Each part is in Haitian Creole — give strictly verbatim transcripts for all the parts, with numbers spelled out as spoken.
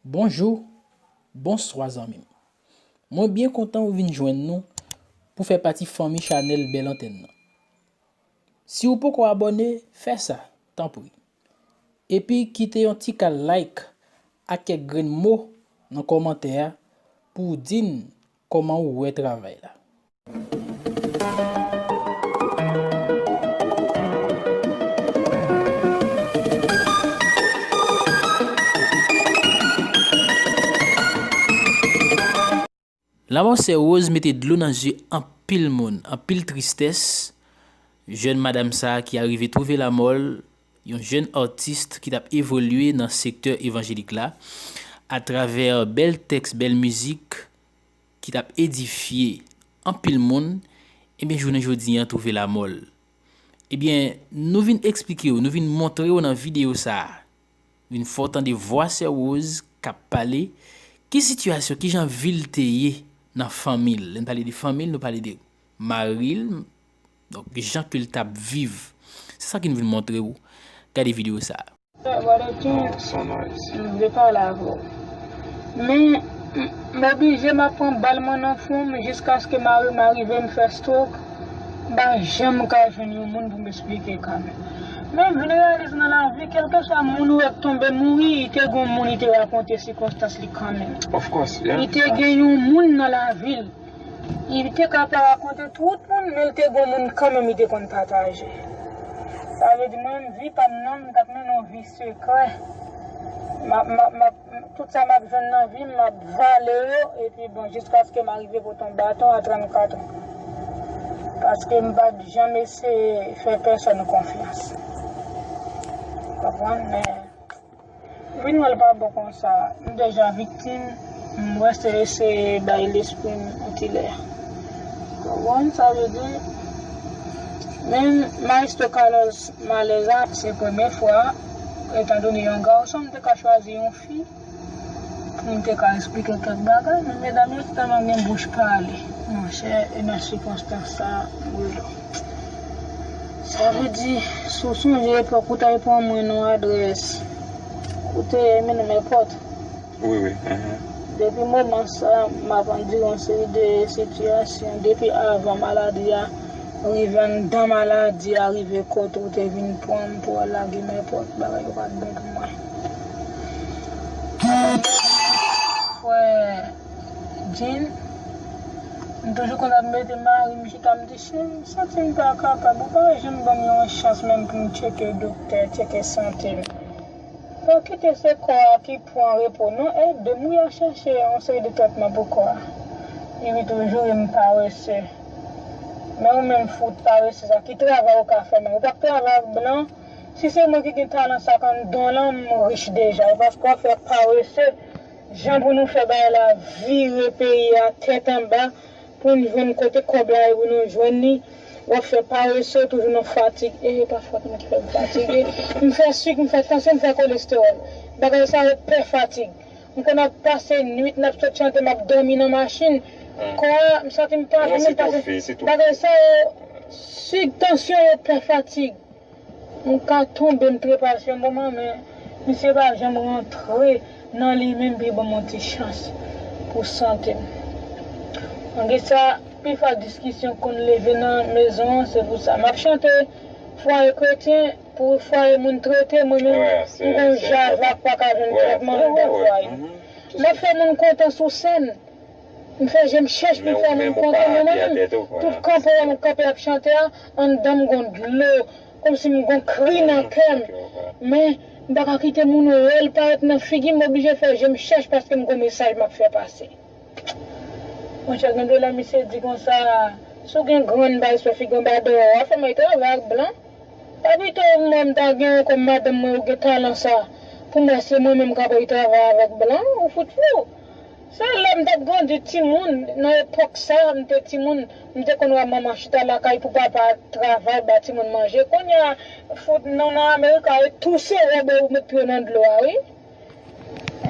Bonjou, bonswa zanmi m. Mwen byen kontan ou vin jwenn nou pou fè pati fanmi chanèl Bèl Antèn nan. Si w poko abòne, fè sa, tanpri. Epi kite yon ti kal like ak kèk grenn mo nan kòmantè a pou w di n kòman ou wè travay la. Lanmò Sè Rose mete dlo nan zye anpil moun, anpil tristès. Jèn madanm sa a ki arive twouve lamò l, yon jèn atis ki t ap evolye nan sektè evanjelik la, atravè bèl tèks, bèl mizik ki t ap edifye anpil moun, ebyen, jounen jodi a twouve lamò l. Ebyen, nou vin eksplike w, nou vin montre w nan videyo sa a, vin fè w tande vwa Sè Rose k ap pale, ki sitiyasyon, ki jan vi l te ye nan fanmi l. Lè n pale de fanmi l, nou pale de mari l, donk, jan ke l t ap viv. Se sa ki n vin montre w. Gade videyo sa a. Brother King, m vle pale avè w. Men, m, m oblije m ap pran bal mwen nan fwon m jiskaske mari m arive m fè stroke. M pa janm ka jwenn yon moun pou m eksplike ka m. Men m vin reyalize nan lavi, kèlkeswa moun ou wè k tonbe mouri, li te gon moun li te rakonte sikonstans li kanmenm. Of course, yeah. Li te gen yon moun nan lavi l. Li te ka pa rakonte tout moun, men l te gon moun kanmenm li te konn pataje. Sa vle di mwen menm vi pa m nan, m t ap mennen yon vi sekrè. M ap, m ap, m ap, tout sa m ap jwenn nan vi m, m ap vale yo, epi bon, jiskaske m arive pote yon baton a trannkat an. Paske m pa t janm eseye fè pèsonn konfyans. Konprann? Men, vin wè l pa bon konsa. M deja viktim, m wè se eseye bay lespri m yon ti lè. Konprann sa vle di? Men Maestro Carlos, malè sa, se premye fwa, etandone yon gason, m te ka chwazi yon fi pou m te ka eksplike kèk bagay, men medam yo tèlman gen bouch pale. Monchè, e nan sikonstans sa, m rele w. Sa vle di, si w sonje epòk ou t al pran mwen nan adrès, ou te mennen m èpòt. Wi, wi. Depi moman sa, m ap andire yon seri de sitiyasyon. Depi avan maladi a rive, anndan maladi a rive kote ou te vin pran m pou al lage m èpòt, bagay yo pa t bon pou mwen. Frè Jean, m toujou konn ap mete mari m chita, m di, cheri, m santi m pa kapab, ou pa janm ban m yon chans menm pou m tcheke doktè, tcheke sante m. Pa kite se kò a ki pran repo non, ede m wi a chèche yon seri de trètman pou kò a. Epi toujou e m parese. Men ou menm fout parese sa, ki travay ou ka fè menm? Ou pa k travay ak blan? Si se mwen ki gen talan sa k anndan w lan, m rich deja. E paske w ap fè parese, jan pou nou fè bagay la vire peyi a tèt anba, pou n jwenn kote kòb la ye pou nou jwenn li. W ap fè parese, toujou nan fatig. E pafwa ki mèt fè m fatige. M fè sik, m fè tansyon, m fè kolestewòl. Bagay sa yo pè fatig. M konn ap pase nwit, n ap sot chante, m ap dòmi nan machin. Kò a, m santi m pa menm pase. Bagay sa yo, sik, tansyon yo pè fatig. M ka tonbe, m trepase yon moman, men misye pa janm rantre nan li menm pou l ban m yon ti chans pou sante m. Malgre sa, pifwa diskisyon konn leve nan mezon an, se pou sa. M ap chante fwaye kretyen pou fwaye moun trete, mwen menm, m gon jazz la k pa ka jwenn trètman anndan fwaye. M ap fè moun kontan sou sèn. M fè je m chèch pou m fè moun kontan, men mwen menm, tout kanpe a m kanpe ap chante a, anndan m gon dlo, kòmsi m gon kri nan kè m. Men, m pa ka kite moun wè l parèt nan figi m, m oblije fè je m chèch paske m gon mesaj m ap fè pase. Monchè, gen de lè misye di konsa, si w gen grenn bay sou figi w anba dèyè w, fè m al travay ak blan. Pa pito mwen m ta gen kòm madanm mwen ou gen talan sa. Pou mwen se mwen menm k ap al travay avèk blan, ou fout fou. Se lè m t ap grandi timoun, nan epòk sa, m te timoun, m te konn wè manman chita lakay pou papa travay, ba timoun manje. Kounye a, fout nou nan Amerik la, e touse wè bò ou met pye w nan dlo a, wi.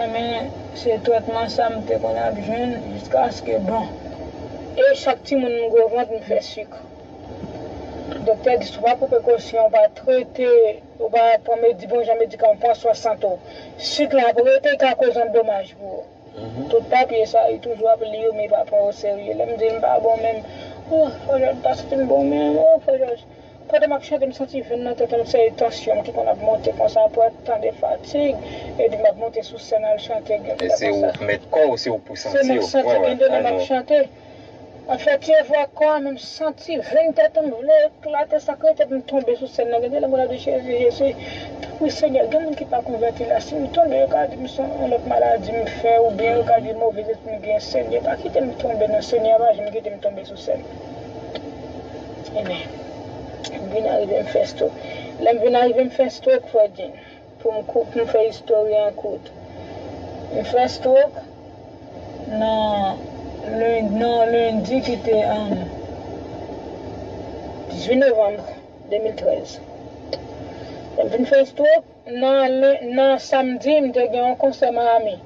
Enben, se trètman sa m te konn ap jwenn jiskaske, bon, e chak timoun m gwo vant, m fè sik. Doktè di si w pa pran prekosyon, w pa trete, w pa pran medi, bon jan medikaman, pran swen sante w, sik la ap rete, ka koz yon domaj pou ou. Tout papye sa, li toujou ap li yo, men li pa pran yo serye. Lè m di l m pa bon menm, oh, Frè Jòj, m pa santi m bon menm, oh, Frè Jòj. Pandan m ap chante, m santi venn nan tèt mwen, se tansyon m ki konn ap monte konsa, apre tan de fatig, epi m ap monte sou sèn al chante, gen lè konsa. E se ou k mèt kò w, se ou k pou santi w. Se m k santi, gen de lè m ap chante. Anfèt, se vwa kò a, men m santi venn tèt mwen vle eklate, sa k rete pou m tonbe sou sèn nan. Gen de lè m ap di, Jezi, Jezi, tanpri, Senyè, gen moun ki pa konvèti la. Si m tonbe, yo ka di m se yon lòt maladi m fè, oubyen yo ka di move lespri m gen. Senyè, pa kite m tonbe, non, Senyè, pa janm kite m tonbe sou sèn. Amen. M vin arive m fè stroke. Lè m vin arive m fè stroke, Frè Jean. Pou m kou-, pou m fè istòri an kout. M fè stroke nan len-, nan lendi ki te, um, dizuit novanm de mil trèz. Lè m fin fè stroke, nan len-, nan samdi, m te gen yon konsè Miami.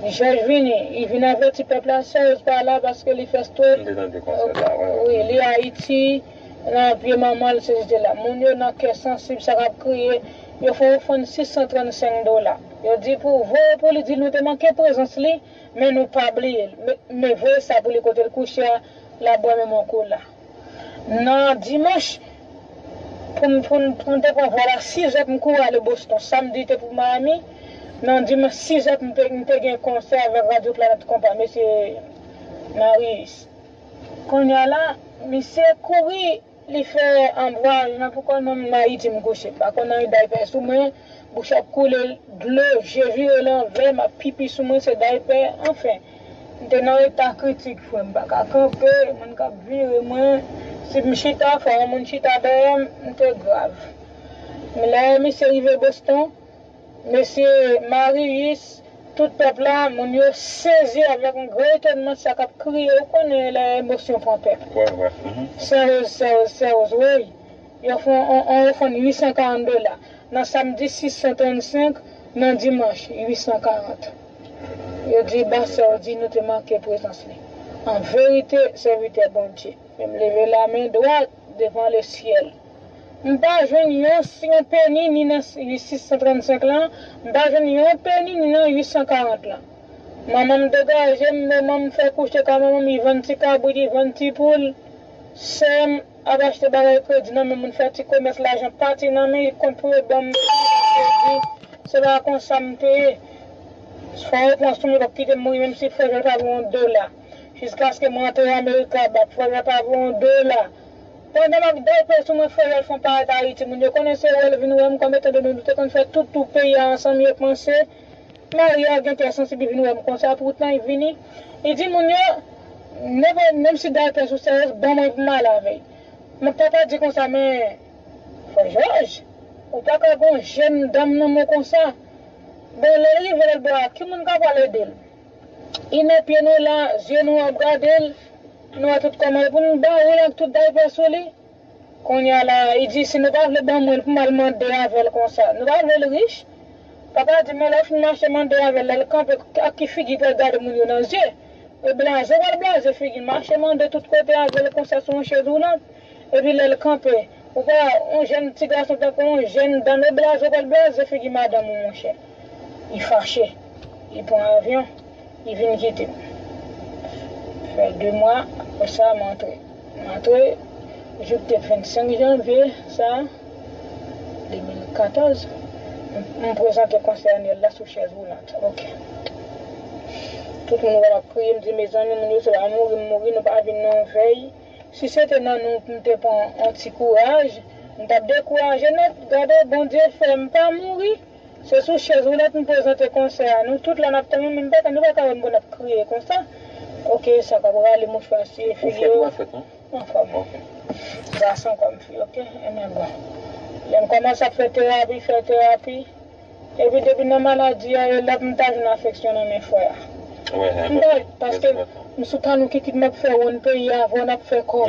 Jòj vini, li vin avèti pèp la, Serge pa la paske li fè stroke. M te tande konsè sa, wi, wi. Wi, li Ayiti, nan pye manman l, se jete la. Moun yo nan kè sansib, sa k ap kriye, yo fè yon ofrann sis san trannsenk dola. Yo di pou voye pou li, di nou te manke prezans li, men nou pa bliye l. Men, men voye sa pou li kote l kouche a, l ap bwè menm yon kola. Nan dimanch, pou m, pou m, pou m te pran vòl a sizè pou m kouri ale Boston. Samdi te pou Miami. Nan dimanch sizè pou m te, m te gen konsè avèk Radyo Planèt Konpa, mesye Marius. Kounye a la, misye kouri, li fè, um, vwayaj nan pou kò l, mwen menm Ayiti m kouche. M pa konn anyen, daypè sou mwen, bouch ap koule dlo, je vire lanvè, m ap pipi sou mwen, se daypè, anfen. M te nan eta kritik, frè, m pa ka kanpe, moun k ap vire mwen. Si m chita, fò yon moun chita dèyè m, m te grav. Men lè misye rive Boston, mesye Marius, tout pèp la, moun yo sezi avèk yon gwo etònman, sa k ap kriye, ou konnen lè emosyon pran pèp. Wè, wè. Sèz, sèz, sèz, wi. Yo fè yon, yon, yon ofrann uit san karant dola. Nan samdi sis san trannsenk, nan dimanch uit san karant. Yo di, Bastè, yo di nou te manke prezans li. An verite, sèvitè Bondye. Men m leve lamen dwat devan lesyèl. M pa jwenn yon, yon peni ni nan sis san trannsenk lan, m pa jwenn yon peni ni nan uit san karant lan. Manman m degaje m, manman m fè kouche kay manman m, li vann ti kabrit, li vann ti poul. Sè m ap achte bagay kredi nan men moun, fè ti komès, lajan pati nan men, li kont pou yo ban m kredi. Se pa konsa m te ye. Fò yo pran sou mwen, yo p ap kite m mouri, menm si Frè Jòj pa voye yon dola. Jiskaske m rantre Amerika, bak Frè Jòj pa voye yon dola. Pandan m ap dèyè sou mwen, Frè Jòj fè yon parèt Ayiti. Moun yo konnen se wè l vin wè m, kòm etan done nou te konn fè tout tour peyi a ansanm, yo panse Mari a gen kè sansib, li vin wè m konsa, poutan li vini. Li di moun yo, nenpòt, menm si daypè sou sèz, ban mwen pou m ale avè l. Men papa di konsa, men, Frè Jòj, ou pa ka gen yon jèn dam nan men w konsa. Bon, lè l rive lòt bò a, ki moun k ap pral ede l? Li nan pye nou la, zye nou ap gade l, nou wè tout kòman l, pou nou ba ou l ak tout daypè sou li. Kounye a la, li di, si nou pa vle ban mwen l pou m al mande avè l konsa, nou pa vle l rich? Papa di, men lè w fin mache mande avè l, lè l kanpe, ak ki figi l pral gade moun yo nan zye? E blaze w pral blaze figi l, mache mande tout kote avè l konsa sou yon chèz woulant. Epi lè l kanpe, ou pa, yon jèn ti gason tankou yon jèn dam, e blaze w pral blaze figi madanm ou, monchè. Li fache, li pran avyon. Li vin kite m. Fè de mwa, apre sa, m antre. M antre, jou k te vennsenk janvye, sa, de mil katòz, m, m prezante konsè anyèl la sou chèz woulant. Ok. Tout moun wè m ap kriye, m di, mezanmi, moun yo, se pa mouri m mouri, nou pa vin nan yon vèy. Si se te nan nou pou m te pran yon ti kouraj, m t ap dekouraje nèt. Gade, Bondye fè m pa mouri. Se sou chèz woulant m prezante konsè a. Nou tout la n ap tann, men m pa ka, nou pa ka wè m pou n ap kriye konsa. Ok, sa k ap rale mouchwa siye figi yo. Ou fèt, ou pa fèt, non? Anfòm. Ok. Gason kòm fi, ok? Ebyen bon. Lè m kòmanse ap fè terapi, fè terapi. Epi depi nan maladi a, e la pou m ta jwenn afeksyon nan men frè a. M pa, paske m sou talon kikit m ap fè wonn peyi a, avè w n ap fè kòb.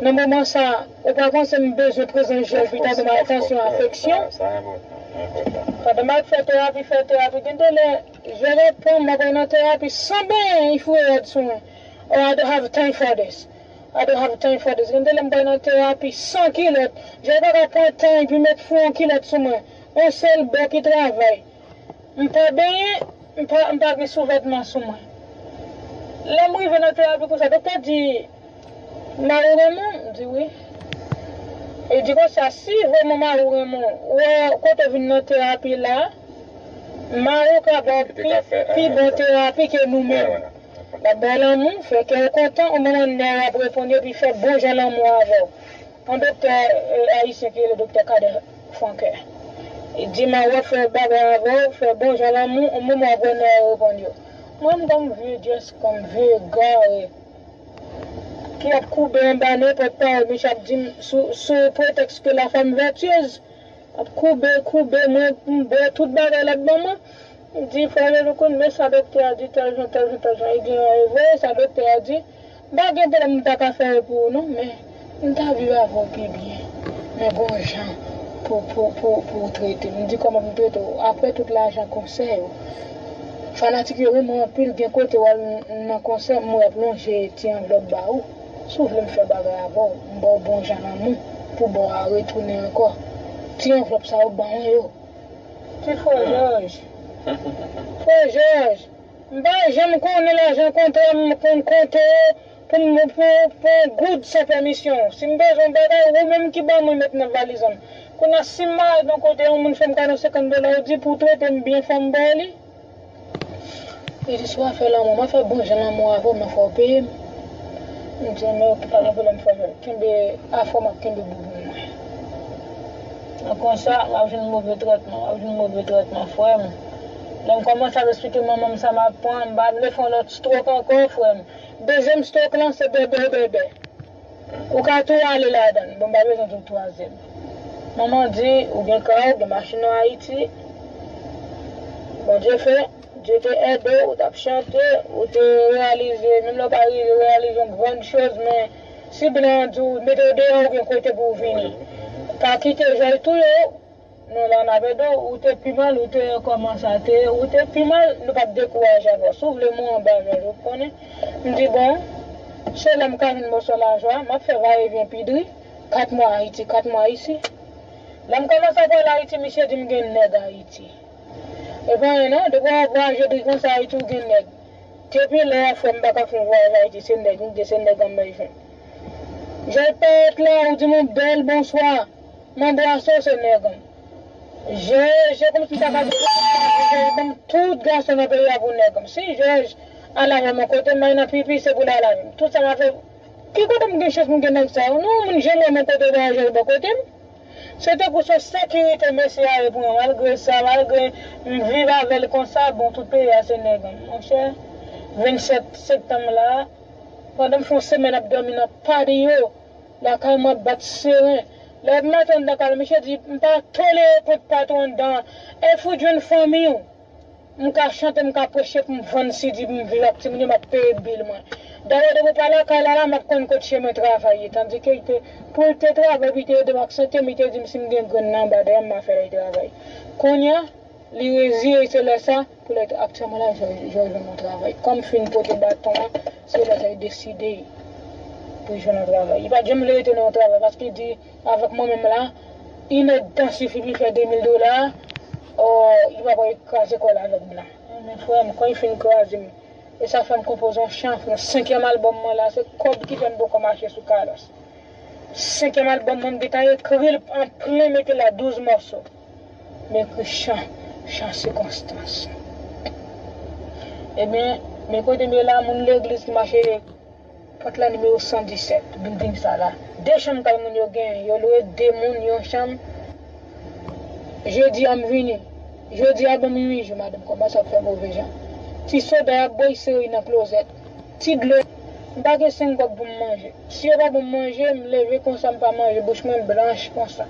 Nan moman sa, ou pa panse m bezwen prezans jèl, pita pou m atansyon, afeksyon? Pandan m ap fè terapi, fè terapi, gen de lè, jèl ap pran m, m ap nan terapi, san benyen, li foure rad sou mwen. Oh, I don't have time for this. I don't have time for this. Gen de lè m pral nan terapi san kilòt. Jòj pa ka pran tan epi met fou yon kilòt sou mwen. Yon sèl bò ki travay. M pa benyen, m pa, m pa gen souvètman sou mwen. Lè m rive nan terapi konsa, doktè di, "Mari w renmen w?" M di, "Wi." E di konsa, "Si vrèman mari w renmen w, wè kote w vin nan terapi la, mari w ka ba w pi, pi bon terapi ke nou menm." L ap ba w lanmou, fè kè w kontan, yon moman nè w ap reponn yo, epi fè bon jan lanmou avè w. Yon doktè, eh, ayisyen ki rele doktè Kader Franquin. Li di, "Mari w ap fè bagay avè w, fè bon jan lanmou, yon moman w ap wè nè yo reponn yo." Mwen, m kòm vye dyès, kòm vye egare, ki ap koube anba nenpòt pawòl misye ap di m sou, sou pretèks ke la femme vertueuse. Ap koube, koube, mwen, m bwè tout bagay l ap ban mwen. M di, "Frè Jezi, w konn men sa doktè a di, tèl jan, tèl jan, tèl jan." Li di, "An, e vre, sa doktè a di." M pa gen pwoblèm, m ta ka fè l pou ou non, men m ta vle avè w pi byen. Men gon jan pou, pou, pou, pou w trete m. M di, "Kòman pou m trete w?" Apre tout lajan konsèy ou. Fanatik yo renmen w anpil, gen kote w al nan konsè, m wè y ap lonje ti anvlòp ba ou. Si w vle m fè bagay avè w, m ba w bon jan lanmou pou ba w a retounen ankò. Ti anvlòp sa yo ban mwen yo. Ti frè Jòj. Frè Jòj, m pa janm konnen lajan kontra m konn konte yo pou m pou, pou yon goud san pèmisyon. Si m bezwen yon bagay, ou menm ki ban mwen met nan valiz an. Kounye a, si m malad yon kote, yon moun fè m kado senkant dola, ou di pou w trete m byen, fò m ba w li. Li di, "Si w a fè lanmou, m a fè bon jan lanmou avè w, men fò w peye m." M di, "Men oke, pa gen pwoblèm, frè Jòj. Kenbe afè w, m ap kenbe boubou mwen." Nan konsa, w ap jwenn move trètman, w ap jwenn move trètman, frè m. Lè m kòmanse ap esplike manman m sa m ap pran, m pa vle fè yon lòt stroke ankò, frè m. Dezyèm stroke lan, se bèbè, bèbè. Ou ka tou ale ladan l. Bon, m pa bezwen di w twazyèm. Manman di, ou gen kay, ou gen machin an Ayiti. Bondye fè, Dye te ède w, ou t ap chante, ou te reyalize, menm lè w pa rive reyalize yon grann choz, men si blan an di w, mete w deyò, ou gen kote pou w vini. Pa kite Jòj touye w, Non, la n ap ede w, ou te pi mal, ou te kòman sa te ye, ou te pi mal, nou p ap dekouraje avè w. Si w vle mwen anba Jòj, ou konnen. M di, "Bon, se la m ka jwenn mòso lajwa, m ap fè vayevyen pi dri, kat mwa Ayiti, kat mwa isi." Lè m kòmanse ap al Ayiti, misye di m gen nèg Ayiti. E pa anyen non, depi w ap vwayaje dri konsa Ayiti, ou gen nèg. Depi lè a, frè m, pa ka fè yon vwayaj Ayiti, se nèg m gen, se nèg an m bezwen. Jòj parèt la, ou di m yon bèl bonswa. M anbrase w, se nèg an m. Jòj, se kòmsi m ta ka di, Jòj ban m tout gason nan peyi a pou nèg an m. Si Jòj al avè m yon kote, m al nan pipi, se pou l al avè m. Tout sa m ap fè, ki kote m gen chans pou m gen nèg sa yo? Non, moun janm wè m yon kote, pa Jòj bò kote m. Se tankou se yon sekirite mesye a ye pou mwen. Malgre sa, malgre m viv avè l konsa, bon, tout peyi a se nèg an m. Monchè, vennsèt septanm la, pandan m fè yon semèn ap dòmi nan patio, lakay mwen ap bat seren. Lè m antre anndan kay la, misye di, "M pa tolere kont patwon anndan an. Èske w jwenn fanmi w?" M ka chante, m ka preche pou m vann si di pou m viv ak timoun yo, m ap peye bil mwen. Dayè, depi w pa lakay la, la, m ap konn kot chemen travay ye. Tandike, li te, pou l te travay, pou li te ede m ak sante m, li te di m si m gen grenn nan anba dèyè m, m a fè l travay. Kounye a, li reziye, se lè sa, pou lè, aktyèlman la, Jòj, Jòj jwenn yon travay. Kòm fin pote baton an, se lè sa, li deside pou l jwenn yon travay. Li pa t janm vle rete nan yon travay, paske li di, avèk mwen menm la, inèdtan sifi pou li fè de mil dola, o, li pa pral kraze kò l avèk blan. Men frè m, kan li fin kraze m, e sa fè m konpoze yon chan, fè yon senkyèm albòm mwen la, se kòb ki fè m poko mache sou kalòs. Senkyèm albòm mwen, m gentan ekri l an plen, mete la douz mòso. M ekri chan, chan sikonstans. Ebyen, men kote m ye la, moun legliz ki mache pòt la nimewo san disèt, bilding sa la. De chanm kay moun yo genyen, yo lwe de moun yon chanm. Jedi a m vini. Jodi a ban m uit jou, madanm kòmanse ap fè move jan. Ti soda y ap bwè, y sere nan klozèt. Ti dlo, m pa gen senk kòb pou m manje. Si yo pa ban m manje, m leve konsa, m pa manje, bouch mwen blanch konsa.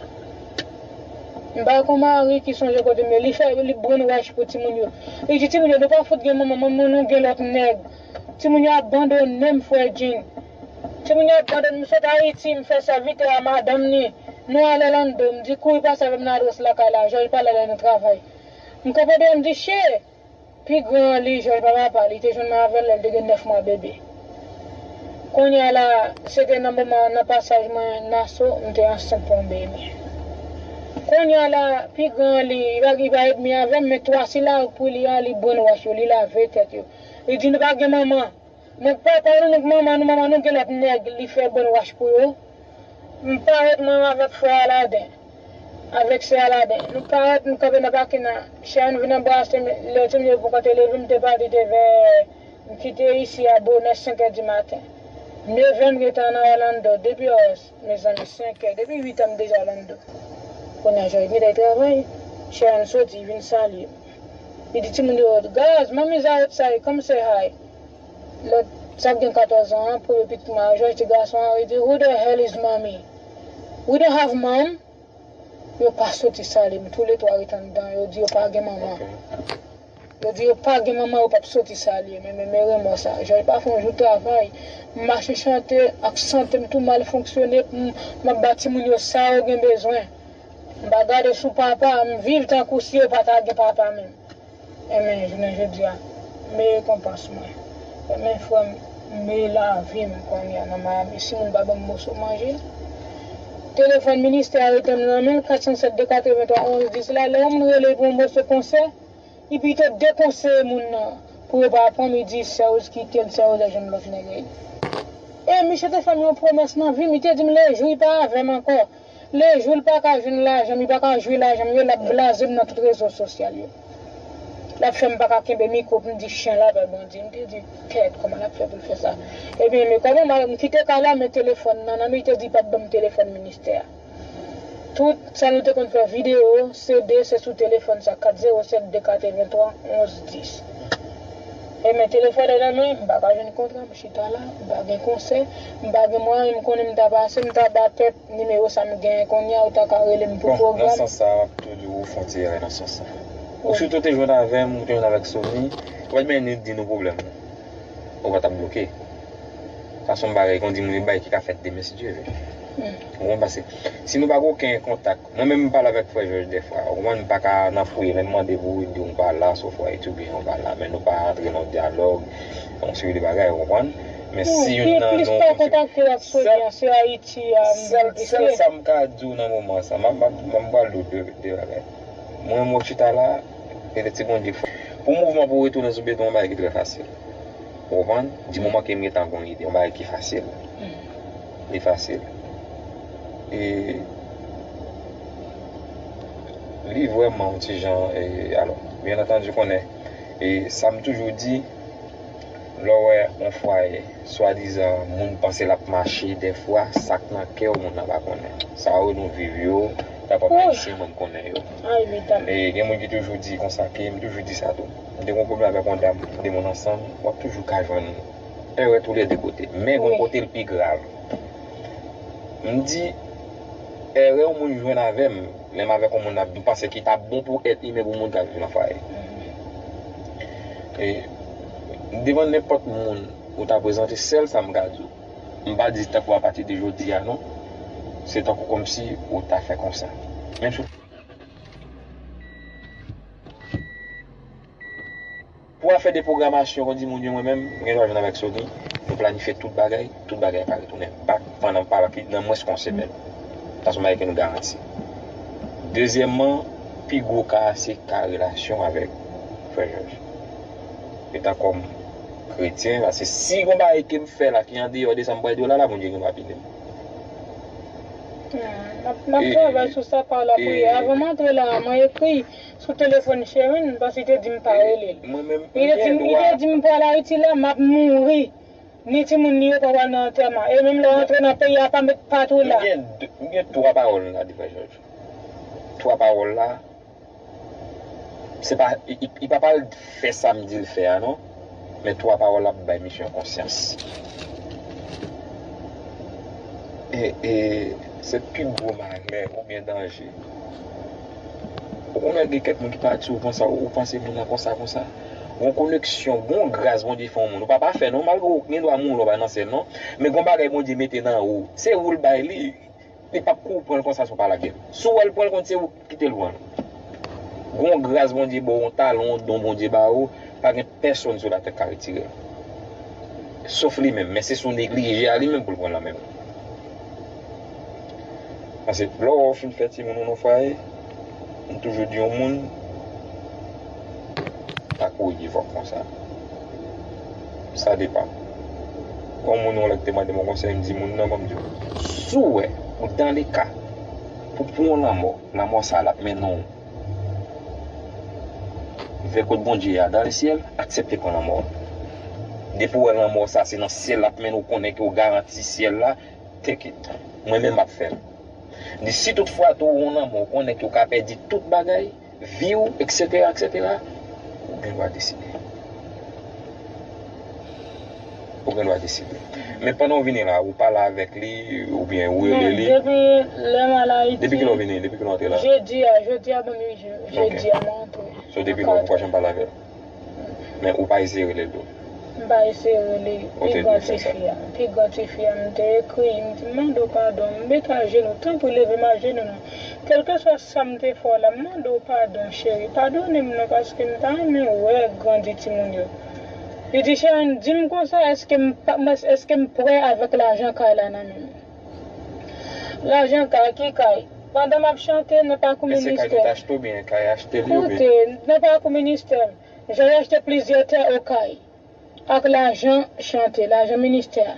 M pa gen yon mari ki sonje kote m ye. Li fè, li brainwash pou timoun yo. Li di timoun yo, "Nou pa fout gen manman, manman nou gen lòt nèg." Timoun yo abandone m, frè Jean. Timoun yo abandone m, m sot Ayiti, m fè sèvitè a madanm ni. Nou ale Lando, m di kouri pase avè m nan adrès lakay la, Jòj pale lè nan travay. M kanpe deyò, m di, "Che!" Pi gran an li, Jòj pa papa, li te jwenn mwen avè l lè l te gen nèf mwa bebe. Kounye a la, se te nan moman, nan pasaj mwen Naso, m te ansent pou yon bebe. Kounye a la, pi gran an li, li pa, li pa edmi avè m, men twa sila pou li a, li brainwash yo, li lave tèt yo. Li di nou pa gen manman. Nèg papa nou, nèg manman nou, manman nou, gen lòt nèg li fè brainwash pou yo. M parèt mwen avèk frè Aladen, avèk sè Aladen. Nou parèt, nou kanpe nan pakin nan. Sharon vin anbrase m, lè ti m pou konte leve, m te pati te vè, m kite isi a bonè senk è di maten. Nèf è m gentan nan Orlando, depi Mezanmi, senk è, depi uit è m deja Orlando. Kounye a, Joy gentan travay. Sharon soti, vin salye m. Li di timoun yo, "Guys, mommy's outside, come say hi." Lòt, sa gen katòz an an, premye pitit mwen an, Joy, ti gason an, li di, "Who the hell is mommy? We don't have mom." Yo pa soti salye m, toulètwa ret anndan, yo di yo pa gen manman. Yo di yo pa gen manman, yo p ap soti salye m, men, men, men remò sa. Jan yo pa fè yon jou travay, m mache chante ak sante m tou mal fonksyone, m, m ap ba timoun yo sa yo gen bezwen. M pa gade sou papa, m viv tankou si yo pa ta gen papa menm. Enben, jounen jodi a, m rekonpans mwen. Enben, frè m, m lavi m kounye a nan Miami. Si moun pa ban m moso manje, telefòn ministè a rete nan men l, kat san sèt de katrevenntwa onz dis la, lè yon moun rele pou yon moso konsè, li pito dekonseye moun nan pou yo pa pran m, li di, "Sèz, kite l, sèz, al jwenn lòt nèg." E misye te fè m yon pwomès nan vi m, li te di m lejou li pa avè m ankò, lejou l pa ka jwenn lajan m, li pa ka jwi lajan m yo, l ap blaze m nan tout rezo sosyal yo. L ap fè m pa ka kenbe mikwo pou m di chen la pè Bondye. M te di, "Kèt, kòman l ap fè pou l fè sa?" Ebyen, men kòman m kite kay la, men telefòn nan nan men, li te di li p ap ban m telefòn ministè a. Tout sa nou te konn fè videyo, C D, se sou telefòn sa, kat zewo sèt de katrevenntwa onz dis. E men telefòn nan nan men, m pa ka jwenn kontra, m chita la, m pa gen konsè, m pa gen mwayen, m konnen m ta pase, m ta ba tèt nimewo sa m genyen kounye a, ou ta ka rele m pou pwogram. Bon, nan sans sa, m ap toujou fè yon ti erè nan sans sa. Ou sitou te jwenn avè m, ou te jwenn avèk Sony, ou pa t menm di nou pwoblèm ou. Ou pa t ap bloke. Sa se yon bagay, kon di moun, yon bagay ki ka fèt demen, si Dye vle. Ou konprann? Paske si nou pa gen okenn kontak, mwen menm m pale avèk frè Jòj dèfwa, ou konprann, m pa ka nan fouye, lè m mande pou ou, li di w m pa la, sofwa etidyan ou pa la, men nou pa antre nan dyalòg, yon seri de bagay, ou konprann? Men si youn nan nou, plis pa kontakte w ak Sony an, se Ayiti a m vin plis. Sèl sa m ka di w nan moman sa, m ap, m ap, m ap pale de, de bagay. Mwen, mwen chita la, e de ti Bondye fè. Pou mouvman pou retounen sou beton, yon bagay ki trè fasil. Ou konprann? Di moman ke m gentan gon ide, yon bagay ki fasil. Li fasil. E li vrèman yon ti jan, e, alò, byen antandi, konnen, e sa m toujou di, lè w wè yon fwaye, swadizan moun panse l ap mache, dèfwa, sa k nan kè w, moun nan pa konnen. Sa yo nou viv yo, ta pòp ayisyen, mwen m konnen yo. E gen moun ki toujou di konsa, ke m toujou di sa tou. M te gen yon pwoblèm avèk yon dam, de moun ansanm, w ap toujou ka jwenn erè toulède kote. Men gon kote l pi grav. M di, erè yon moun jwenn avè m, lè m avèk yon moun ap, m panse ki t ap bon pou èt imen pou moun k ap viv nan fwaye. E, devan nenpòt moun ou ta prezante, sèl sa m ka di w. M pa di tankou apati de jodi a non. Se tankou kòmsi ou ta fè konsa. Menm si w Pou afè de pwogramasyon, kon di moun yo, mwen menm, m gen dwa jwenn avèk Sony, nou planifye tout bagay, tout bagay pa retounen back pandan pa nan mwens ke yon semèn. Sa se yon bagay ke nou garanti. Dezyèmman, pi gwo ka a se ka relasyon avèk frè Jòj. Etan kòm kretyen, paske si gon bagay ke m fè la ki andeyò de sa m pral di w la, la, Bondye gen dwa pini m. Hmm, m ap, m ap travay sou sa pa lapriyè. Avan m antre la, mwen ekri sou telefòn Sherine, paske li te di m pa rele l. Li te di m, li te di m pral Ayiti la, m ap mouri. Ni timoun li yo pa pral nan antèman. E menm lè w antre nan peyi a, pa met pa tou la. M gen, m gen twa pawòl m ka di frè Jòj. Twa pawòl la, se pa, li, li, li pa pral fè sa m di l fè a non. Men twa pawòl la ap bay misye yon konsyans. E, e, se pi gwo malè oubyen danje. Ou konnen gen kèk moun ki pa di w konsa, ou panse moun nan konsa, konsa. Gon koneksyon, gon gras Bondye fè yon moun. Ou pa pafè non, malgre w gen dwa mouri lè w pa nan syèl non. Men gon bagay Bondye mete nan ou. Se ou l bay li. Li p ap kou pran l konsa si w pa lage l. Si w wè l pran l, konn se ou ki kite l pran l. Gon gras Bondye ba w, yon talon, yon don Bondye ba ou, pa gen pèsonn sou latè k ka retire l. Sof li menm, men se sou neglije a li menm pou l pran lanmè m. Paske lè w fin fè timoun ou nan fwaye, m toujou di yon moun, pa kouri devwa konsa. Sa depann. Yon moun yon lè ki te mande m yon konsèy, m di moun nan, ban m di w, si w wè ou dans le cas pou pran yon lanmò, lanmò sa a l ap mennen w vè kot Bondye a dans le ciel, aksepte pran lanmò. Depi w wè lanmò sa se nan syèl l ap mennen w, konnen ke w garanti syèl la, take it. Mwen menm m ap fè l. Li, si tout fwa tou ou nan lanmò, ou konnen ke w ka pèdi tout bagay, vi w, etsetera, etsetera, ou gen dwa deside. Ou gen dwa deside. Men pandan w vini la, ou pale avèk li, oubyen ou rele li. Depi lè m al Ayiti. Depi kilè w vini? Depi kilè w antre la? Jedi a, jedi a ban m ui, jedi a m antre. So, depi lè ou poko janm pale avè l? Men ou pa eseye rele l tou? M pa eseye rele l. Pi gran tifi a, pi gran tifi a, m te ekri, m di, m mande w padon, m met ajenou, tanpri leve m ajenou non. Kèlkeswa sa m te fè w la, m mande w padon, cheri, padone m non, paske m ta renmen wè grandi timoun yo. Li di, Sharon, di m konsa, èske m pa, èske m prè avèk lajan kay la nan men m? Lajan kay, ki kay? Pandan m ap chante nan pakou ministè. Men se kay nou t achte oubyen kay achte li oubyen? Koute, nan pakou ministè, jan yo achte plizyè tè Okay ak lajan chante, lajan ministè a.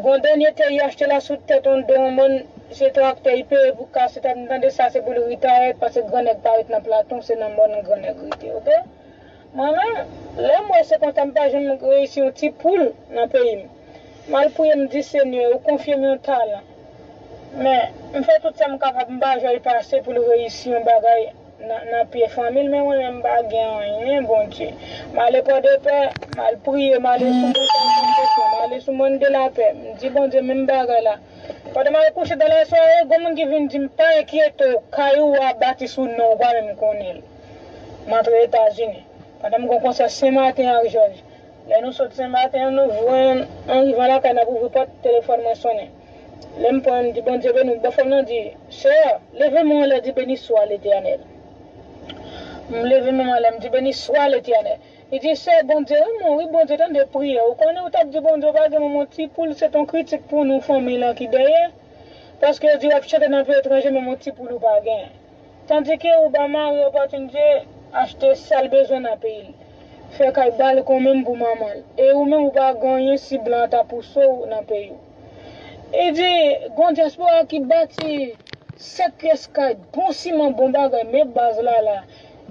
Gon dènye tè yo achte la sou tèt yon do yon moun, se traktè li peye pou kase tèt, m tande sa se pou l retire, paske gran nèg pa ret nan Platon, se nan mòn gran nèg rete, oke? Mwen menm, lè m wè se konsa m pa janm reyisi yon ti poul nan peyi m. M al priye, m di, Senyè, ou konfye m yon talan. Men, m fè tout sa m kapab, m pa jwenn pase pou l reyisi yon bagay nan, nan pye fanmi l, men mwen menm m pa gen anyen, Bondye. M ale Pòdepè, m al priye, m ale sou Montay Santosyon, m ale sou Mòn de Lapè, m di Bondye menm bagay la. Pandan m al kouche dan lasware, gon moun ki vin di m, pa enkyete w, kay ou a bati sou non w, ou pa menm konnen l. M antre Etazini. Pandan m gon konsè Senmaten ak Jòj. Lè nou sot Senmaten an, nou jwenn, an rivan lakay, n ap ouvri pòt, telefòn mwen sonnen. Lè m pran, m di, Bondye beni w. Bòfè m nan di, Sè, leve men w anlè, di, Béni soit l'Éternel. M leve men m anlè, m di, Béni soit l'Éternel. Li di, Sè, Bondye renmen w, wi, Bondye tande priyè w. Ou konnen, ou t ap di Bondye, ou pa gen menm yon ti poul, se t yon kritik pou nou, fanmi lan ki dèyè. Paske yo di w ap chante nan peyi etranje, menm yon ti poul ou pa genyen. Tandike ou ba mari opòtinite achte sa l bezwen nan peyi l. Fè kay balkon menm pou manman l. E ou menm ou pa gen anyen si blan an ta pouse w nan peyi w. E di, gon dyaspora ki bati sèt pyès kay, bon siman, bon bagay, men baz la la.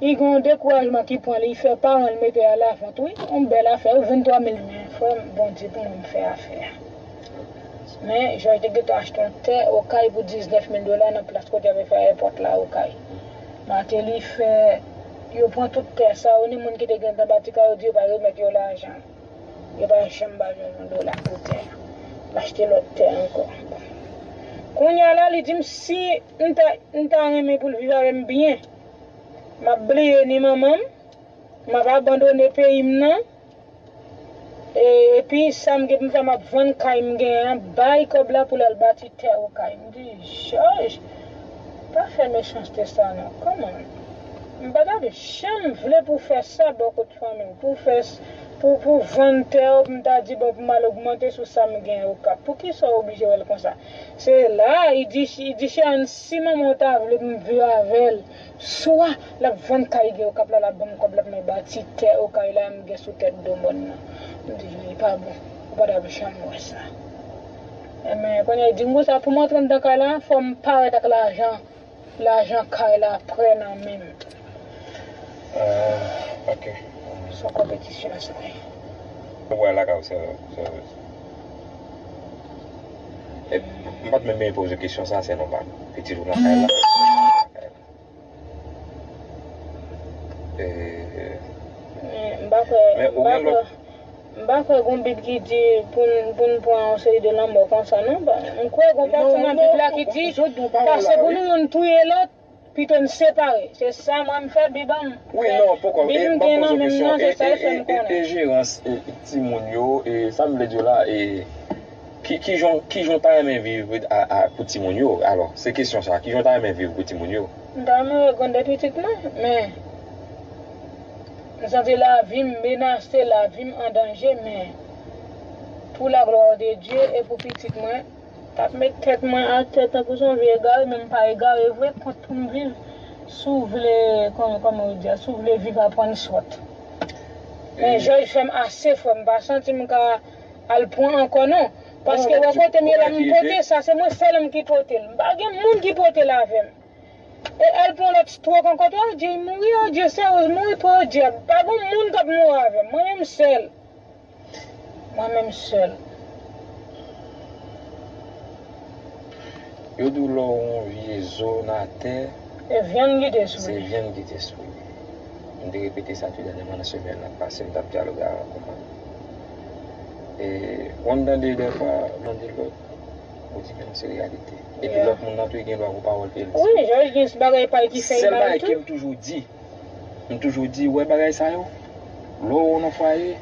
Li gen yon dekourajman ki pran li, li fè paran l mete a lavant, wi. Yon bèl afè, wi, venntwa mil men, frè m, Bondye pou mwen m fè afè a. Men, Jòj te gentan achte yon tè Okay pou diznèf mil dola nan plas kote y ap fè ayewopò la Okay. Mateli fè, yo pran tout tè sa yo, ni moun ki te gentan bati kay yo di yo pa remèt yo lajan. Yo pa janm ba Jòj yon dola pou tè a. L achte lòt tè ankò. Kounye a la, li di m si m ta, m ta renmen pou l viv avè m byen, m ap bliye ni manman m, m ap abandone peyi m nan, e, epi sa m gen pou m fè, m ap vann kay m genyen an, bay kòb la pou l al bati tè Okay. M di, Jòj, pa fè mechanste sa non. Kòman? M pa t ap janm vle pou w fè sa bò kot fanmi w, pou w fè s-, pou, pou w vann tè w, pou m ta di, bon, pou m al ogmante sou sa m gen Okap. Poukisa w oblije wè l konsa? Se la, li di, li di, Sharon, si manman w ta vle pou m viv avè l, swa l ap vann kay gen Okap la, l ap ban m kòb la pou mwen bati tè Okay la m gen sou tèt do mòn nan. M di, li pa bon, ou pa t ap janm wè sa. Enben, kounye a, li di m konsa, pou m antre anndan kay la, fò m parèt ak lajan, lajan kay la prè nan men m. Ah, ok. Se yon konpetisyon sa ye. Ou wè lakay ou sè, sè. E, m pa t menm bezwen poze kesyon sa, sè non pa m. Pitit ou nan kay la. E, men m pa kwè, men m ou pa gen kwè, lòt m pa kwè gon Bib ki di pou n, pou n pran yon seri de lanmò konsa, non. M kwè gon pati nan Bib la ki di, pase pou nou youn touye lòt, pito n separe. Se sa mwen m fè, Bib an m fè. Wi, non, poko. Bib m gen nan men m nan, se sa l fè m konnen. E, e, e, e jerans, e, timoun yo, e, sa m vle di w la, e, ki, ki jan, ki jan w ta renmen viv a, a, pou timoun yo? Alò, se kesyon sa, ki jan w ta renmen viv pou timoun yo? M ta renmen wè grann pitit mwen, men m santi lavi m menase, lavi m an danje, men Pour la gloire de Dieu et pour pitit mwen. T ap met tèt mwen atè tankou se yon vye egare, men m pa egare vre, kont pou m viv. Si w vle, kòman, kòman yo di a, si w vle viv, aprann sòt. Men Jòj fè m ase fò, m pa santi m ka al pran ankò non. Paske wè kote m ye la, m pote sa, se mwen sèl m ki pote l. M pa gen moun ki pote l avè m. E al pran lòt stroke ankò, tou, oh Dieu, mouri, oh Dieu, sè, mouri, oh Dieu. Pa gen moun k ap mouri avè m, mwen menm sèl. Mwen menm sèl. Yo di w lè w yon vye zo nan atè, E vyann ki te sou se li. Vyann ki te sou li. M te repete sa tou dènyèman nan semèn nan pase, m t ap dyaloge avè yon konprann. E, w konn tande dèfwa, w tande lòt, ou di men non se reyalite. Epi lòt moun nan tou gen dwa pou pawòl ke l di. Wi, Jòj gen bagay pa l ki fè l mal tou. Sèl bagay ke m toujou di, m toujou di, wè bagay sa yo, lè w nan fwaye,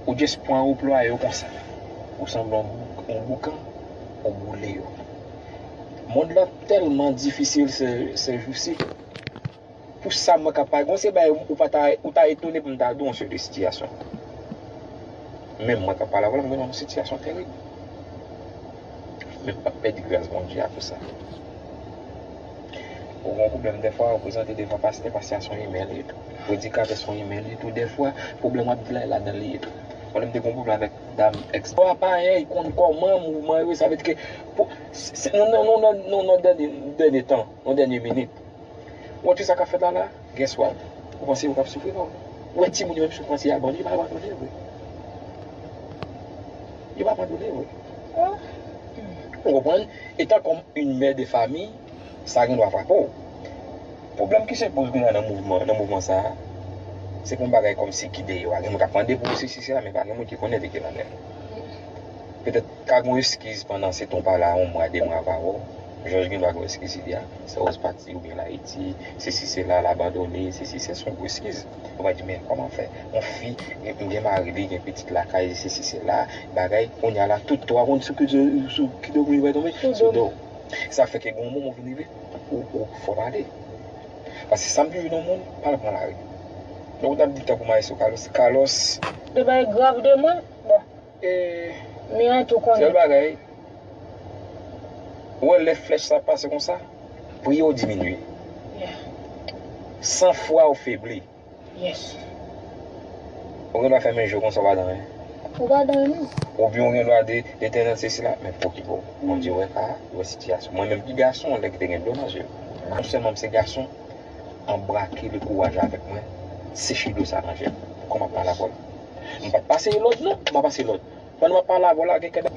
ou just pran ou plwaye yo konsa. Ou sanble yon bou- yon boukan, ou boule yo. Mond lan tèlman difisil se, se jou si. Pou sa mwen ka pale, gon se bagay ou pa ta, ou ta etone pou m ta di w yon seri de sitiyasyon. Menm mwen k ap pale avè w la, m gen yon sitiyasyon terib. Men m p ap pèdi gras Bondye akoz sa. Ou gen yon pwoblèm dèfwa, ou prezante devan pastè, pastè a se yon imè li ye tou. Predikatè se yon imè li ye tou, dèfwa, pwoblèm w ap di la, e ladan li ye tou. Mwen menm m te gen yon pwoblèm avèk dam èks. Bon, apa, hein, li konn kòman mouvman yo, sa vle di ke, pou, se, se, nan, nan, nan, nan, nan dènye, dènye tan, nan dènye minit. Ou wè tout sa k ap fèt la la? Guess what? Ou panse yo p ap soufri non? Ou wè timoun yo menm soufrans yo abandone, yo pa abandone vre. Yo pa abandone vre. Ou konprann? Etan kòm yon mè de fami, sa gen dwa frape w. Pwoblèm ki se poze kounye a nan mouvman, nan mouvman sa a, se pou yon bagay kòmsi ki deyò a. Gen moun k ap mande pou sesi sela, men pa gen moun ki konnen de ki l anlè. Petèt ka gen yon eskiz pandan se tan w pa la, yon mwa, de mwa, pa wè w. Jòj gen dwa gen yon eskiz li a. Sa w pati oubyen l Ayiti, sesi sela, l abandone, sesi se yon gwo eskiz. Ou va di, men kòman fè? Yon fi, m gen mari li, gen pitit lakay, sesi sela, bagay, kounye a la, tout twa moun sou ki, sou ki do moun yo tonbe? Sou do. Sa fè ke gen yon moman ou vin rive, ou, ou fò pale. Paske sa m toujou di yon moun, pa al pran lari. Donk, ou t ap di tankou Maestro Carlos, Carlos. De bagay grav de mwen, bon. E, men an tou konnen. Sèl bagay, ou wè lè flèch sa ap pase konsa, priye w diminye. San fwa w febli. Yes. Ou gen dwa fèmen je w konsa w pa di anyen. Ou pa di anyen non. Oubyen ou gen dwa de, de tandans sesi la, men pokipe w. Bondye wè ka, li wè sitiyasyon. Mwen menm ki gason, lè ki te gen dlo nan je m. Non sèlman m se gason, anbrake le kouraj avèk mwen, seche dlo sa nan je m. Kòman m ap pale avè w? M pa t pase lòd non, m pa pase lòd. Pandan m ap pale avè w la, gen kèk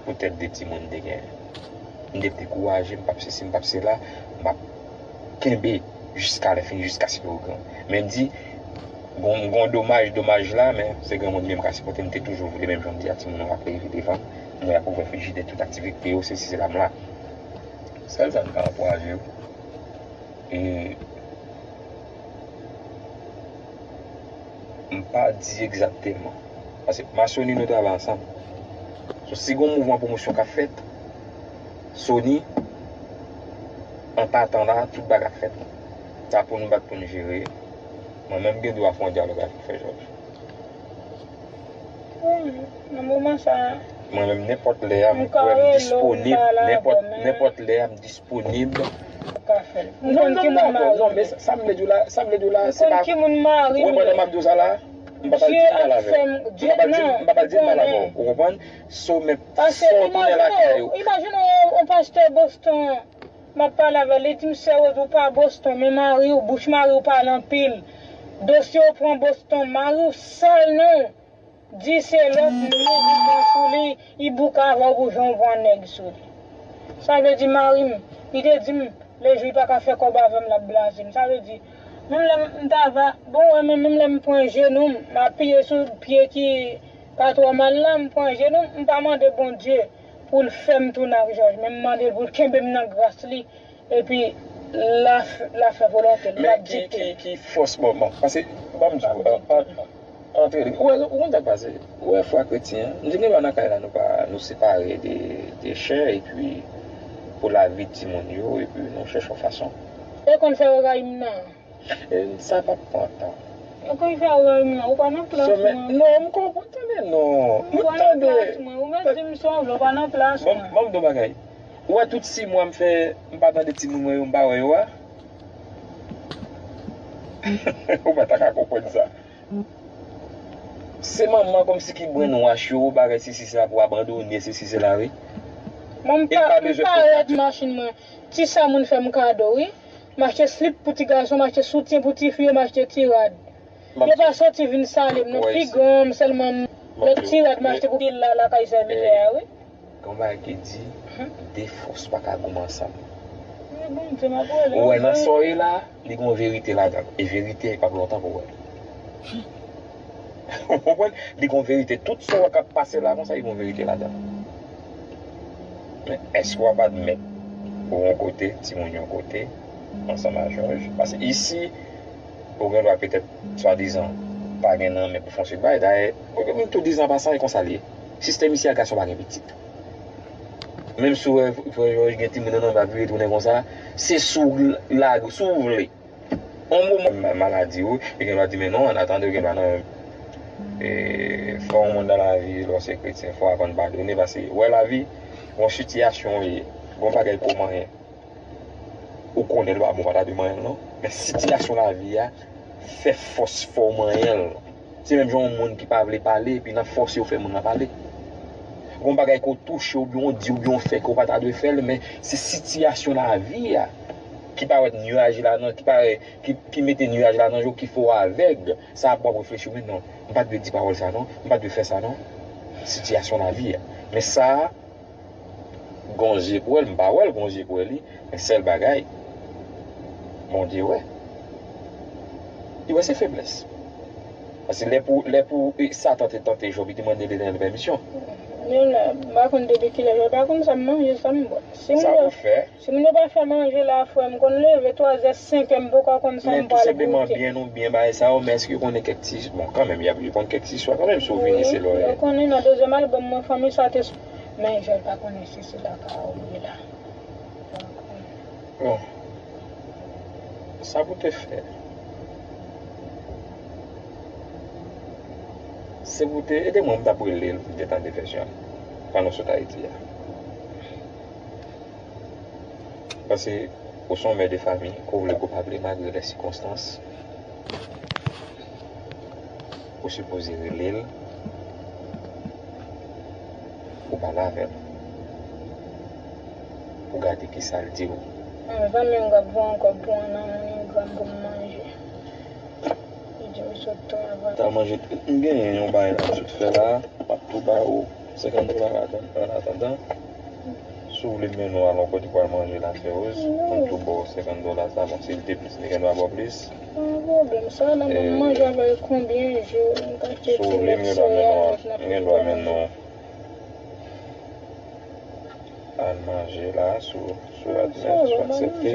poutèt de timoun m te genyen. M te dekouraje, m p ap sesi, m p ap sela, m ap kenbe jiska lè fini, jiskaske yo gran. Men m di, gon, gon domaj, domaj la, men se granmoun li menm ka sipòte, m te toujou vle, menm jan m di a timoun yo ap leve devan m, m wè y ap ouvè frijidè, tout aktivite yo, sesi sela, m la. Sèl sa m ka ankouraje yo. E m pa di egzakteman. Paske m a Sony nou travay ansanm. So, si gon mouvman pwomosyon k ap fèt, Sony, an patan la, tout bagay ap fèt. Sa pou nou bat pou nou jere. Mwen menm gen dwa fè yon dyalòg avèk Frè Jòj. Nan moman sa a. Mwen menm, nenpòt lè a, m kwè m disponib. Nenpòt, nenpòt lè a, m disponib. M konn ki moun mari m. Non, men sa m vle di w la, sa m vle di w la, se pa. M konn ki moun mari m. Ou konprann sa m ap di w sa la? M pa pral di mal avè w. M pa pral di, m pa pral di mal avè w. Ou konprann? So, men, so, tounen lakay ou. Imajine w, yon pastè Boston. M ap pale avè l, li di m, Sè Rose, ou pa Boston, men mari w, bouch mari w pale anpil. Dosye w pran Boston, mari w sal non. Di se lòt nèg ou pran sou li, li bouke avè w pou jan w pran nèg sou li. Sa vle di mari m, li te di m, lejou li pa ka fè kòb avè m, l ap blaze m. Sa vle di, menm lè m ta va, bon, wè, men menm lè m pran jenou m, m apiye sou pye ki pa twò mal la, m pran jenou m, m pa mande Bondye pou l fè m tounen ak Jòj, men m mande l pou l kenbe m nan gras li, epi l a, l a fè volonte l, l a dikte. Men ki, ki, ki fòs, bon, bon, paske, ban m di w, an, an, antre, ou wè, ou konn sa k pase, ou wè fwa kretyen an, nou gen dwa nan kay la, nou pa, nou separe de, de chè, epi pou lavi timoun yo, epi nou chèche yon fason. E konn fè yo rayi m nan. E sa p ap pran tan. Ou konn fè rèy mwen, ou pa nan plas mwen. Non, m konprann, tande non. Ou pa nan plas mwen, ou mèt di m sa w vle, ou pa nan plas mwen. Ban m di w bagay. Ou wè tout sis mwa m fè, m pa tande timoun mwen yo, m pa wè yo a. Ou pa ta ka konprann sa. Se manman kòmsi ki brenwash yo, bagay sesi sela pou abandone, sesi sela, wi. Mwen, m pa, m pa rèd machin mwen. Ti sa moun fè m kado, wi. M achte slip pou ti gason, m achte soutyen pou ti fi yo, m achte ti rad. Yo pa soti vin sale m, non, pi gran m sèlman. Lòt ti rad m achte pou pil la, lakay sèvitè a, wi. Gen yon bagay ki di, de fòs pa ka goumen ansanm. Ou wè nan sa w ye la, li gen yon verite ladan l. E verite p ap lontan pou w wè l. Ou konprann? Li gen yon verite. Tout sa w wè k ap pase la konsa, li gen yon verite ladan l. Men èske w ap admèt ou yon kote, timoun yon kote, ansanm a Jòj? Paske isi, ou gen dwa petèt, swadizan, pa gen nan men pou fè yon seri bagay. Dayè, m tou di an pasan, e konsa l ye. Sistèm isi a, gason pa gen pitit. Menm si w wè frè Jòj gen timoun nan men l, l ap vire tounen konsa, se si w lage, si w vle. On moman maladi ou, yo gen dwa di, men non, an atandan, yo gen dwa nan, e, fè yon moun nan lavi, lè w se kretyen, fò w aprann padone, paske, wè lavi, yon sitiyasyon, e, yon bagay pou manyen. Ou konnen l pa bon, pa ta dwe manyen l, non. Men sitiyasyon lavi a, fè fòs, fè w manyen l. Se menm jan yon moun ki pa vle pale, epi nan fòse yo fè moun nan pale. Gon bagay ke w touche, oubyen w di, oubyen w fè ke w pa ta dwe fè l, men se sitiyasyon lavi a ki parèt nyaj la nan, ki parèt, ki, ki mete nyaj la nan je w, ki fè w avèg. Sa ap w ap reflechi, men non, m pa t dwe di pawòl sa non, m pa t dwe fè sa non. Sitiyasyon lavi a. Men sa, gon je pou wè l, m pa wè l, gon je pou wè li, men sèl bagay, Bondye wè. Li wè se feblès. Paske lè pou, lè pou, e, Satan te tante Jòb, li te mande Letènèl pèmisyon. Men la, m pa konn depi kilè, m pa konn sa m manje, sa m bwè. Si moun yo, si moun yo pa fè manje la, frè m, konn leve twazè, senkè, m poko konn sa m pral goute. Men tou senpleman, byen ou byen bagay sa yo, men èske yo konnen kèk ti, bon, kanmenm, y ap, yo konn kèk ti istwa kanmenm, si w vini se lòyè. Wi, yo konnen nan dezyèm albòm mwen, fanmi sa te Men Jòj pa konnen si se lakay ou ye la. Bon, sa pou te fè, se pou te ede mwen, m t ap rele l pou l te tande vèsyon l, pandan w sot Ayiti a. Paske ou se yon mè de fanmi, ke w vle ke w pa vle, malgre lè sikonstans, ou sipoze rele l pou pale avè l, pou gade kisa l di w. Yon zanmi m k ap voye yon kòb pou yon nan MoneyGram pou m manje. Li di m sot travay. T al manje, m genyen yon bagay la m sot fè la, m ap tou ba ou senkant dola ladan, an atandan. Si w vle m mennen w al yon kote pou al manje la, Feroz, m tou ba w senkant dola sa, bon, si l te plis, li gen dwa ba w plis. Pa gen pwoblèm, sa la, m ap manje avè l konbyen jou, m ka achte ti nèg sereyal, nèg nan frigo. M gen dwa mennen w al manje la, si w, si w admèt, si w aksepte.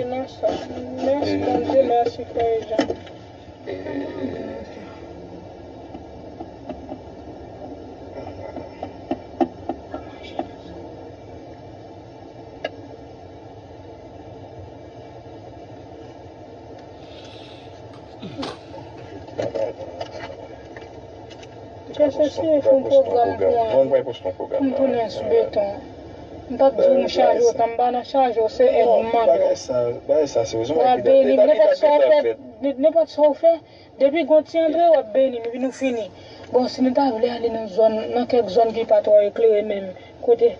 Mèsi, Bondye, mèsi, frè Jean. E, Pèsesye fè yon pwogram pou an. M tounen sou beton. M p ap di w m chaje otan, m pa nan chaje w, se èd m mande w. Bagay sa, bagay sa se w. W ap beni m, nenpòt sa w fè, nenpòt sa w fè, depi gon ti antre, w ap beni m, epi nou fini. Bon, si nou ta vle ale nan zòn, nan kèk zòn ki pa twò eklere menm, kote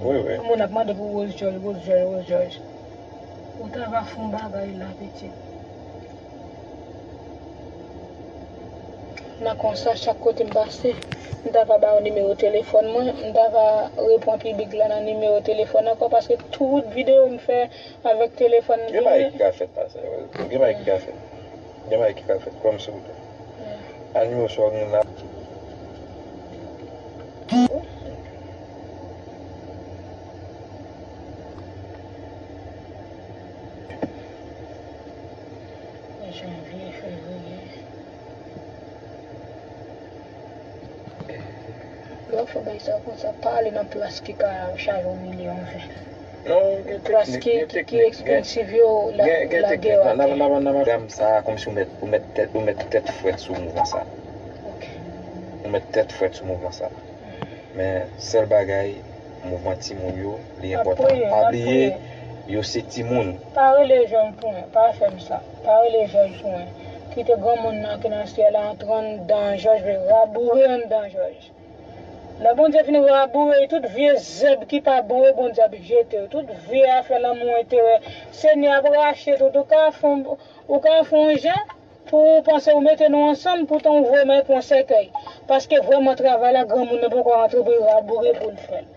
moun ap mande pou Rose George, Rose George, Rose George. Ou ta va fè yon bagay la, pitit. Nan konsa, chak kote m pase, m ta va ba w nimewo telefòn mwen, m ta va reponn piblik la nan nimewo telefòn ankò, paske tout videyo m fè avèk telefòn. Gen bagay ki ka fèt la, sa, gen bagay ki ka fèt. Gen bagay ki ka fèt, kwè m silvouplè. Animal sa w gen la. Janvye, fevriye. Lè w fè bagay sa konsa, pa ale nan plas ki ka chaje w milyon ven. Non, gen klas ki, ki, ki ekspansiv yo la, gen, gen teknik. Nan, nan, nan, nan, nan, sa, kòmsi ou met, ou met tèt, ou met tèt frèt sou mouvman sa. Ou met tèt frèt sou mouvman sa. Men, sèl bagay, mouvman timoun yo, li enpòtan. Pa bliye, yo se timoun. Pa rele jèn pou mwen, pa fè m sa. Pa rele jèn pou mwen. Kite granmoun nan ki nan syèl la antre anndan jòj, vle raboure anndan jòj. Lè Bondye fin raboure, tout vye zèb ki pa bon yo, Bondye ap jete yo. Tout vye afè lanmou enterè, Senyè ap rache tout. Ou ka fè yon, ou ka fè yon jan pou ou panse ou mete nou ansanm, poutan ou voye m pou yon sèkèy. Paske vrèman travay la, granmoun nan poko rantre pou l raboure pou l fè l.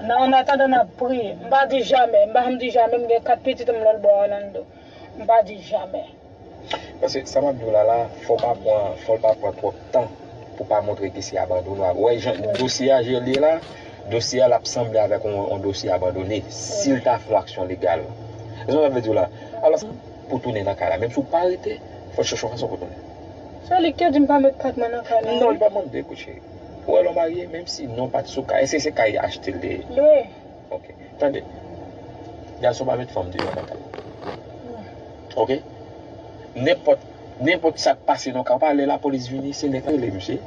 Nan, an atandan, n ap priye. M pa di jamè, m pa janm di jamè, m gen kat pitit m lòt bò Orlando. M pa di jamè. Paske sa m ap di w la la, fò w pa pran, fò l pa pran twòp tan pou pa montre ke se abandone w ap. Ou wè jan dosye a, jan l ye la, dosye a l ap sanble avèk yon, yon dosye abandone si l ta fè yon aksyon legal. Se sa m ap vle di w la. Alò, pou tounen nan kay la, menm si w pa rete, fò w chèche yon fason pou tounen. Se li ki te di m pa met pat mwen nan kay la. Non, li pa mande, kout cheri. Ou wè lè w marye, menm si non pat sou kay, èske se kay achte l te ye? Lwe. Ok. Tande. Gason pa met fanm deyò nan kay. Ok? Nenpòt, nenpòt sa k pase nan kay, pa lè lapolis vini, se nèg la rele misye.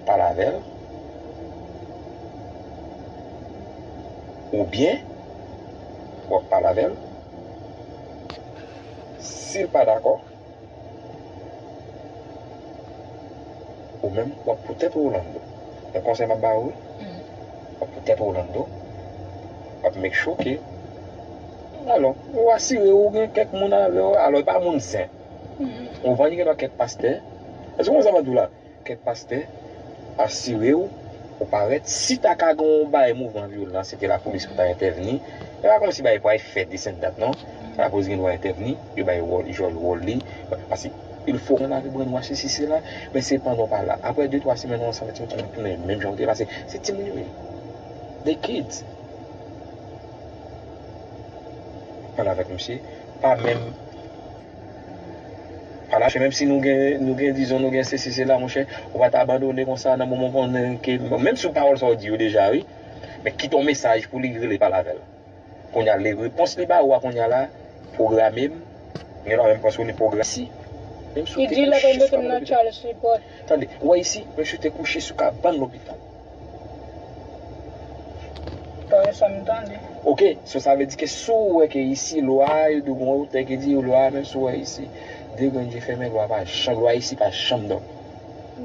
Pale avè l. Oubyen, w ap pale avè l. Si l pa dakò, ou menm, w ap pou tèt ou Orlando. Yon konsèy m ap ba ou, wi. W ap pou tèt ou Orlando. W ap make sure ke, alò, ou asire w gen kèk moun avè w, alò, e pa moun zen. Ou konprann, gen dwa kèk pastè. Èske w konn sa m ap di w la? Kèk pastè, asire w, ou parèt. Si ta ka gen yon bagay mouvman vyolans, se ke lapolis pou ta entèvni. E pa kòmsi bagay pou al fè desann dat, non. Lapolis gen dwa entèvni, yo bay wòl, jwe wòl li. Paske il fò konn avè brainwash isi, sila, men se pandan w pa la. Apre de, twa semèn, ou ansanm avèk timoun, tounen menm jan w te ye, paske se timoun yo ye. They kids. Pale avèk misye, pa menm pale avèk misye, menm si nou gen, nou gen, dizon, nou gen sesi, sela, monchè, ou pa ta abandone konsa nan moman w konnen ke, menm si pawòl sa w di yo deja, wi, men kite yon mesaj pou li rele pale avè l. Kounye a, le repons li ba ou a kounye a la, pwograme m, gen lwa menm panse ou li pwograme si. Menm si w te kouche sou kay la. Li di l ap mete m nan child support. Tande, ou wè isi, menm si w te kouche sou kabann lopital. Parèy sa m tande. Ok, so sa vle di ke si w wè ke isi lwa a, yo di w gon otè ki di lwa a, menm si w wè isi, de grenn je fèmen, lwa pa janm, lwa isi pa janm dòmi.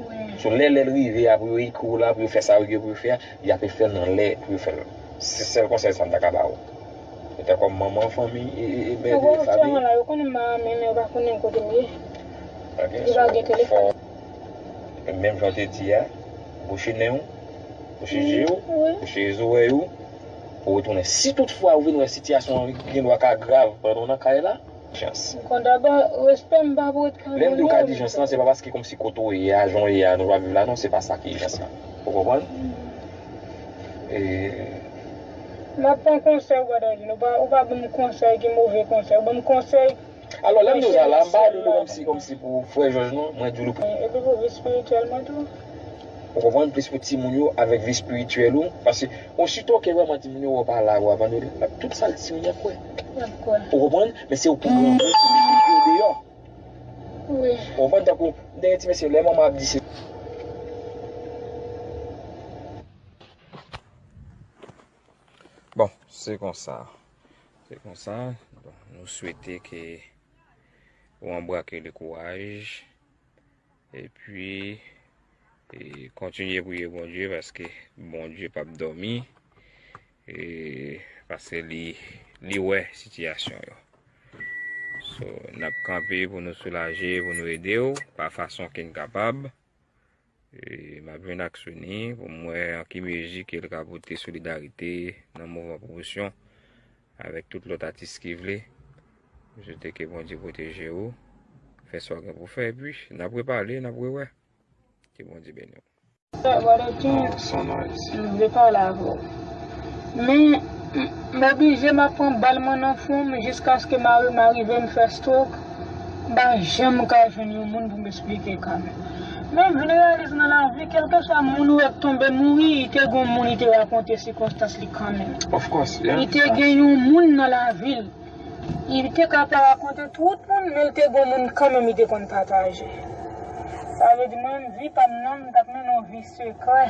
Wi. So lè, lè l rive a, pou yo ekri w la, pou yo fè sa yo gen pou yo fè a, y ape fè l nan lè pou yo fè l. Se sèl konsèy sa m ta ka ba ou. Petèt kòm manman fanmi e, e, e mè de fanmi. Yo konnen m pa renmen, men yo pa konnen kote m ye. Yo pa gen telefòn. Menm jan w te di a, bouche nen w, bouche je w, bouche zòrèy ou, pou retounen. Si toutfwa ou vin wè sitiyasyon an gen dwa ka grav pandan w nan kay la, ijans. Bon, dabò, respè m pa pou ret kay mwen. Lè m di w ka di ijans lan, se pa paske kòmsi kote w ye a, jan w ye a, nou pa viv la, non, se pa sa ki ijans lan. Ou konprann? E, m ap pran konsèy ou, brother Edwin. Ou pa, ou pa ban m konsèy ki move konsèy. Ou ban m konsèy. Alò, lè m di w sa la, m pa di w li kòmsi, kòmsi pou frè Jòj, non. Mwen di w li pou. Epi pou vi espirityèl mwen tou. Ou konprann? Plis pou timoun yo avèk vi espirityèl ou. Paske osito ke vrèman timoun yo wè w pa la, w abandone, tout sa timoun yo ap kwè. Y ap kwè. Ou konprann? Men se ou pou granmoun pou mete yo deyò. Wi. Ou konprann? Tankou, m te gen ti mesye, lè manman ap di se. Bon, se konsa. Se konsa. Bon, nou swete ke ou anbrake le kouraj. Epi, e, kontinye priye Bondye, paske Bondye p ap dòmi. E, paske li, li wè sitiyasyon yo. So, n ap kanpe pou nou soulaje, pou nou ede w, pa fason ke n kapab. E, m ap jwenn ak Sony pou m wè an ki mezi ke l ka pote solidarite nan mouvman pwomosyon avèk tout lòt atis ki vle. M swete ke Bondye pwoteje w, fè sa w gen pou fè, epi n ap repale, n ap rewè. Ke Bondye beni w. Brother King, m vle pale avè w. Men, m, m oblije m ap pran bal mwen nan fwon m jiskaske mari m arive m fè stroke. M pa janm ka jwenn yon moun pou m esplike ka m. Men vin reyalize nan lavi, kèlkeswa moun ou wè k tonbe mouri, li te gon moun li te rakonte sikonstans li kanmenm. Of course, yeah. Li te gen yon moun nan lavi l. Li te ka pa rakonte tout moun, men li te gon moun kanmenm li te konn pataje. Sa vle di mwen, vi pa m nan, m t ap mennen yon vi sekrè.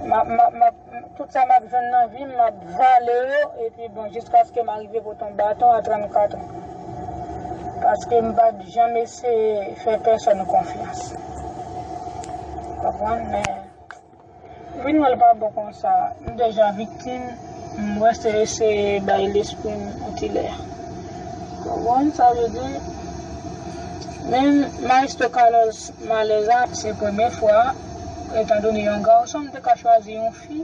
M ap, m ap, m ap, tout sa m ap jwenn nan vi m, m ap vale yo, epi bon, jiskaske m arive pote yon baton a trannkat an. Paske m pa t janm eseye fè pèsòn konfyans. Konprann? Men vin wè l pa bon konsa. M deja viktim, m wè se eseye bay lespri m yon ti lè. Konprann? Sa vle di, men Maestro Carlos Malèza, se premye fwa, etandone yon gason, m te ka chwazi yon fi.